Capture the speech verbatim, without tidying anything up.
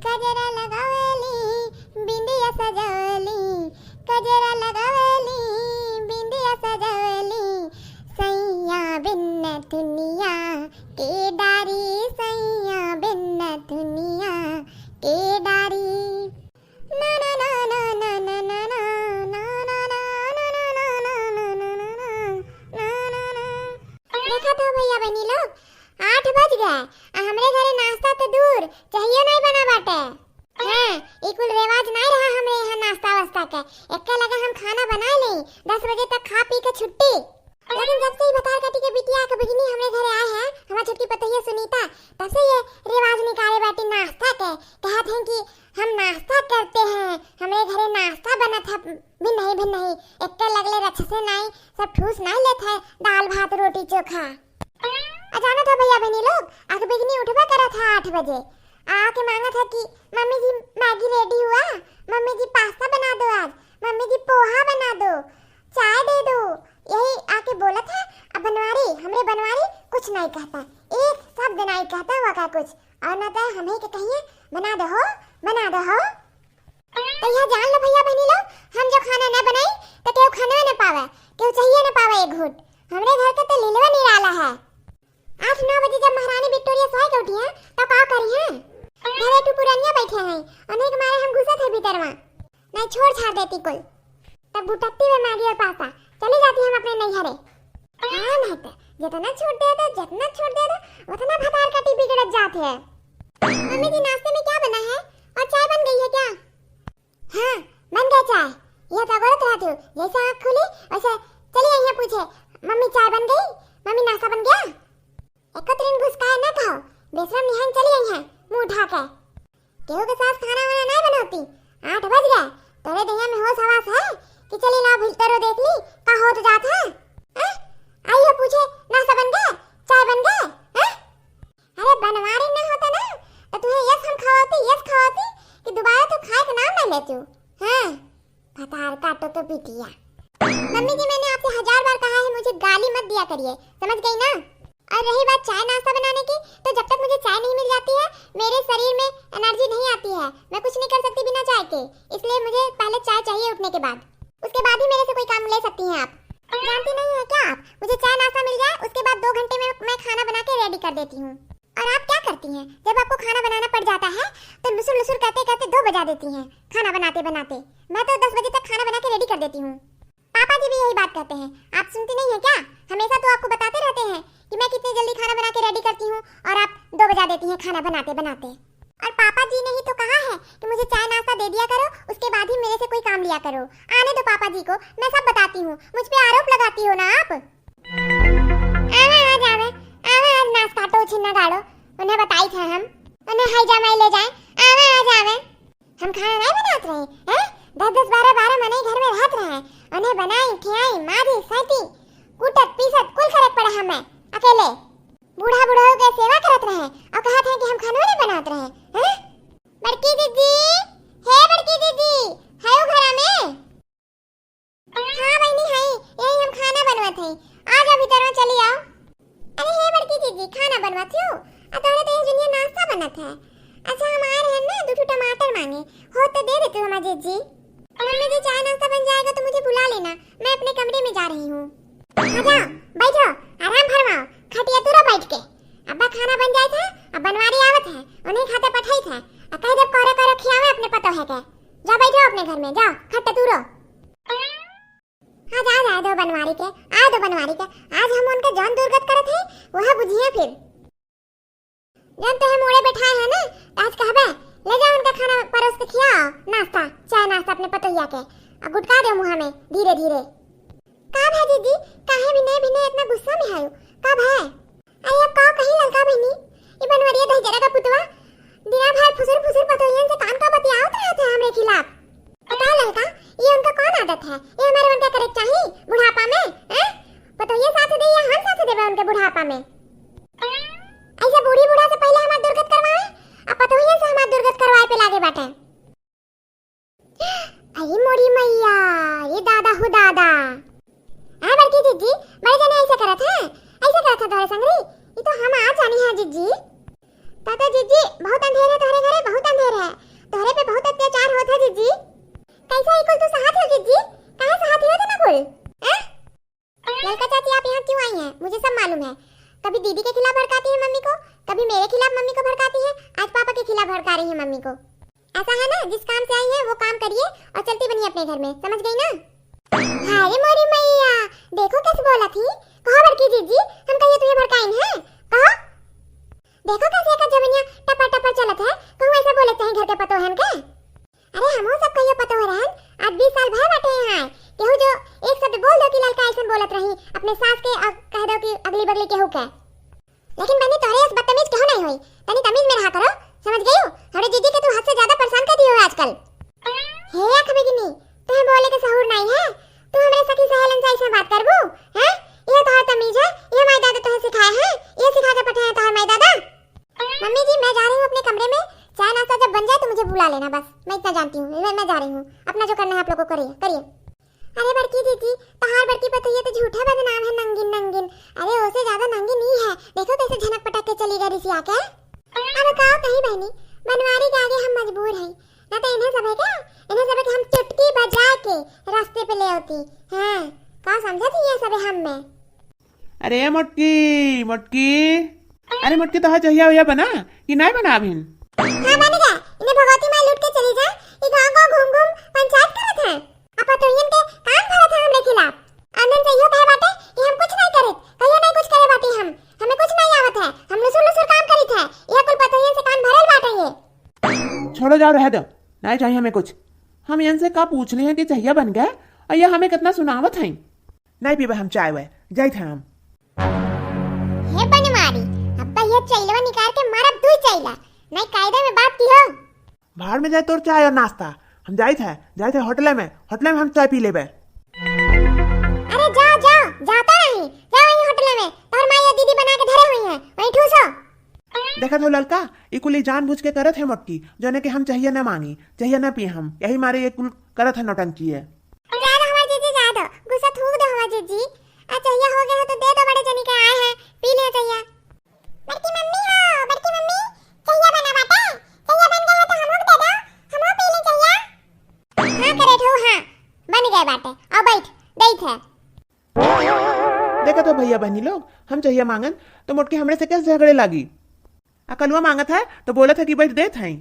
गजरा लगावेली, बिंदिया सजावेली, गजरा लगावेली, बिंदिया सजावेली, सैया बिन दुनिया के डारी, सैया बिन दुनिया के डारी। देखत हो भइया बहिनी लोग, आठ बज गए, आ हमरे घरे नाश्ता तो दूर, चाहियो नहीं बना बाटे। हाँ, ई कुल रिवाज नहीं रहा हमरे यहाँ नाश्ता वास्ता के। एक्के लगे हम खाना बना लेई, दस बजे तक खा पी के छुट्टी। लेकिन जब से ई भतार काटी के बिटिया के बिगनी हमरे घरे आए हैं, हमार छोटकी पतोहिया सुनीता, तब से ये रिवाज निकाले बाटी नाश्ता के। कहत हैं कि हम नाश्ता करते हैं, हमरे घरे नाश्ता बनत है, भी नहीं, भी नहीं, एक्के लगले रक्षसे नहीं, सब ठूस नहीं लेत है, दाल भात रोटी चोखा। आ जानत है भइया बहिनी लोग, आके बिगनी उठबे करत है आठ बजे, आके मांगत है कि मम्मी जी मैगी रेडी हुआ, मम्मी जी पास्ता बना दो आज, मम्मी जी पोहा बना दो, चाय दे दो, यही आके बोलत है। अब बनवारी, हमरे बनवारी कुछ नहीं कहता, एक शब्द नहीं कहता हुआ का कुछ, और ना तो हमही के कहिए बना दो हो, बना दो हो। तो यह जान लो भइया बहिनी लोग, हम जो खाना न बनाई तो केहू खाना न पावे, केहू चाहिए न पावे एक घूट। हमरे घर के तो लीलवा निराला है। आठ नौ बजे जब महारानी विक्टोरिया सोए के उठी है तो का करी है? घरे तू पुरनिया बैठे हैं, उन्हीं के मारे हम घुसत है भीतरवा। नहीं छोड़ छाड़ देती कुल। तब बुटकती में मैगी और पास्ता, चली जाती हम अपने नैहरे। हाँ नहीं तो जितना छूट दे दो, जितना छूट दे दो, उतना भतार काटी बिगड़त जात है। मम्मी जी नाश्ते में क्या बना है और चाय बन गई है क्या? हाँ, बन गया चाय। यह तो अगोरत रहती हो, जैसे आँख खुली वैसे चली आई है पूछे, "मम्मी चाय बन गई? मम्मी नाश्ता बन गया?" एक दिन घुसकाए ना कहो, बेशरम निहन चली आई है मुँह उठा के। केहू के सास खाना वाना नहीं बनाती, आठ बज गए, तोरे दहिया में होश हवास है कि चली लाओ भीतरो देख ली का होत जात है? हैं? आई हो पूछे, "नाश्ता बन गया? चाय बन गया?" हैं? अरे बनवारी ना होता ना, तो तुहे यस हम खवाती, यस खवाती कि दोबारा तू खाए के नाम ना लेतू। हाँ, भतार काटो तो बिटिया। मम्मी जी, मैंने आपसे हजार बार कहा है, मुझे गाली मत दिया करिए, समझ गई ना? और रही बात चाय नाश्ता बनाने की, तो जब तक मुझे चाय नहीं मिल जाती है, मेरे शरीर में एनर्जी नहीं आती है, मैं कुछ नहीं कर सकती बिना चाय के, इसलिए मुझे पहले चाय चाहिए उठने के बाद, उसके बाद ही मेरे से कोई काम ले सकती हैं आप। जानती नहीं है क्या आप, मुझे चाय नाश्ता मिल जाए, उसके बाद दो घंटे में मैं खाना बना के रेडी कर देती हूँ। और आप क्या करती हैं, जब आपको खाना बनाना पड़ जाता है तो लुसुर लुसुर करते करते दो बजा देती हैं खाना बनाते बनाते। मैं तो दस बजे तक खाना बना के रेडी कर देती हूँ। पापा जी भी यही बात कहते हैं, आप सुनती नहीं है क्या? हमेशा तो आपको बताते रहते हैं कि मैं कितनी जल्दी खाना बना के रेडी करती हूँ और आप दो बजा देती हैं खाना बनाते बनाते। और पापा जी ने ही तो कहा है कि मुझे चाय नाश्ता दे दिया करो, उसके बाद ही मेरे से कोई काम लिया करो। आने दो पापा जी को, मैं सब बताती हूँ। मुझ पे आरोप लगाती हो ना आप। आवा आज आवे, आवा आज नाश्ता तो छिन्ना गाड़ो, उन्हें बताई थे हम, उन्हें हाई जमाई ले जाए। आवा आज आवे। हम खाना नहीं बनात रहे हैं? दस दस बारह बारह मनई घर में रहत रहे, उन्हें बनाई, खियाई, मारी, सैती, कूटत पीसत कुल करे के पड़ा हमें अकेले। बूढ़ा बुढ़ऊ के सेवा करत रहे और कहत हैं कि हम खाना नहीं बनात रहे हैं? बड़की दीदी, हे बड़की दीदी, है वो घरा में? हाँ बहिनी, हई, यही हम खाना बनवत हई। आ जा भीतर में, चली आओ। अरे हे बड़की जीजी, खाना बनवत हो? आ तोहरे तो ये जुनिया नाश्ता बनत है। अच्छा, हम आ रहे हैं ना, दो ठो टमाटर मांगे, हो तो दे देते हो हमारे जीजी। मम्मी जी, चाय नाश्ता बन जाएगा तो मुझे बुला लेना, मैं अपने कमरे में जा रही हूँ। आ जाओ, बैठो, आराम फरमाओ, खटिया तुरो बैठ के। अब्बा खाना बन जाए था, अब बनवारी आवत है, उन्हें खाते पठाई था, आ कह दे करो करो खियावे अपने पतोहे के। जा बैठो अपने घर में, जाओ, खट्टे तूरो। हाँ, जा, जा दो बनवारी के, आ दो बनवारी के। आज हम उनके जौन दुर्गत करत है, वह बुझिए फिर। जौन तोहे मोड़े बैठाए हैं ना, तो आज कहबे, ले जाओ उनका खाना परोस के खियाओ, नाश्ता, चाय नाश्ता अपने पतोहिया के, आ गुटका दे मुँह में धीरे धीरे। का भा जीजी, काहे भिने भिने इतना गुस्सा में आयो? का भा? अरे अब का कही ललका बहिनी, ई बनवरिया दहिजरा का पुतवा दिना भर फुसुर फुसुर पतोहियन से कान का बतियावत रहत है हमरे खिलाफ। बता ललका, ये उनका कौन आदत है? ये हमारे उनका करे के चाही बुढ़ापा में, हैं? पतोहिया साथ दे या हम साथ देबे उनके बुढ़ापा में? ऐसे बूढ़ी बूढ़ा से पहले हमार दुर्गत करवाए, अब पतोहियन से हमार दुर्गत करवाए पे लागे बाटे। अरे मोरी मैया, ये दादा हो दादा। आ बड़की जीजी, बड़े जने ऐसे करत है, ऐसे करत है तोहरे संगरी। ये तो हम आ जानी है जीजी। तातो जीजी, बहुत अंधेर है तोहरे घरे, बहुत अंधेर है। भड़का रही है मम्मी को। ऐसा है ना, जिस काम से आई है वो काम करिए और चलती बनिए अपने घर में, समझ गई ना? अरे मोरी मैया, देखो कैसे बोलत ही। कहो बड़की जीजी, हम कहिए तुहे भड़काइन है? कहो, देखो कैसे एकर जबनिया टपर टपर चलत है, कहूँ ऐसा बोले चाहे घर के पतोहन के। अरे हमहू सब कहियो पतोह रहन, आज बीस साल भय बाटे यहाँ। केहू जो एक शब्द बोल दो कि ललका ऐसन बोलत रही अपने सास के, और कह दो कि अगली बगली केहू के। लेकिन बहनी, तोहरे अस बदतमीज केहू नहीं होई। तनी तमीज में रहा करो, समझ गई हो? हमरे जीजी के तू हद से ज्यादा परेशान कर दियो हो आजकल। हे अख बिगनी, तुहे बोले के सहूर नहीं है? तू हमरे सखी सहेलन से ऐसे बात करबू? हैं? ये तोहर तमीज है? ये माई दादा तुहे सिखाए हैं? ये सिखा के पठाए हैं तोहर माई दादा? मम्मी जी, मैं जा रही हूँ अपने कमरे में। चाय नाश्ता जब बन जाए तो मुझे बुला लेना, बस मैं इतना जानती हूँ। मैं, मैं जा रही हूँ, अपना जो करना है आप लोगों को करिए, करिए। अरे बड़की जीजी, तहार बड़की पतोहिया तो झूठा बदनाम है, नंगिन नंगिन। अरे ओसे ज्यादा नंगिन ई है, देखो कैसे झनक पटक के चली गई रिसिया के। अब का कही बहनी, बनवारी के आगे हम मजबूर हैं, ना तो इन्हें सबे के, इन्हें सबे के हम चुटकी बजा के रास्ते पे ले आती। हाँ, का समझत ही ये सबे हम में। अरे मोटकी, मोटकी, अरे मोटकी, तोहार चहिया उहिया बना कि नाय बना अभिन? हाँ बन गया, इन्हें भगवती माँ लूट के चली जा, ये गाँव गाँव घूम घूम पंचायत करत है। अब पतोहियन के कान भरत है हमरे खिलाफ। आनंद से इहो कहे बाटे कि हम कुछ नहीं करित, कहियो नहीं कुछ करे बाटी हम, हमें कुछ नहीं आवत है, हम लुसुर लुसुर काम करित है, यह कुल पतोहियन से कान भरल बाटे ये। छोड़ो जाओ, रह दो, नहीं चाहिए हमें कुछ। हम इनसे का पूछ ली है कि चहिया बन गया और ये हमें कितना सुनावत है। नहीं पीबे हम चाय वाय, जाइत है हम। हे बनवारी, अब तो ये चैलवा निकाल के मारब दुई चैला, नहीं कायदे में बात की हो। भाड़ में जाए तोर चाय और नाश्ता, हम जाइत है, जाइत है होटल में, होटल में हम चाय पी लेबे। अरे जाओ जाओ, जाता नहीं, जाओ वहीं होटल में, तोहर माई और दीदी बना के धरे हुई हैं, वहीं ठूसो। देखत हो ललका, ई कुल ई जानबूझ के करत है मोटकी, जौने के हम चहिया ना मांगी, चहिया ना पिए हम, यही मारे ये कुल करत है नौटंकी है। जा दो हमार जीजी, जा दो, गुस्सा थूक दो हमार जीजी। आ चहिया हो गया हो तो दे दो, बड़े जनी के आए हैं, पी ले चहिया। बड़की मम्मी हो, बड़की मम्मी, चहिया बना बाटे, चहिया बन गया है तो हमहू के दे दो, हमहू पी ले चहिया। हाँ करे ठो, हाँ, बन गए बाटे, आओ बैठ, देइत है। देखत हो भैया बहनी लोग, हम चहिया मांगन तो मोटकी हमरे से कैसे झगड़े लागी। आ कलुआ मांगत है तो बोलत है कि बैठ देत है।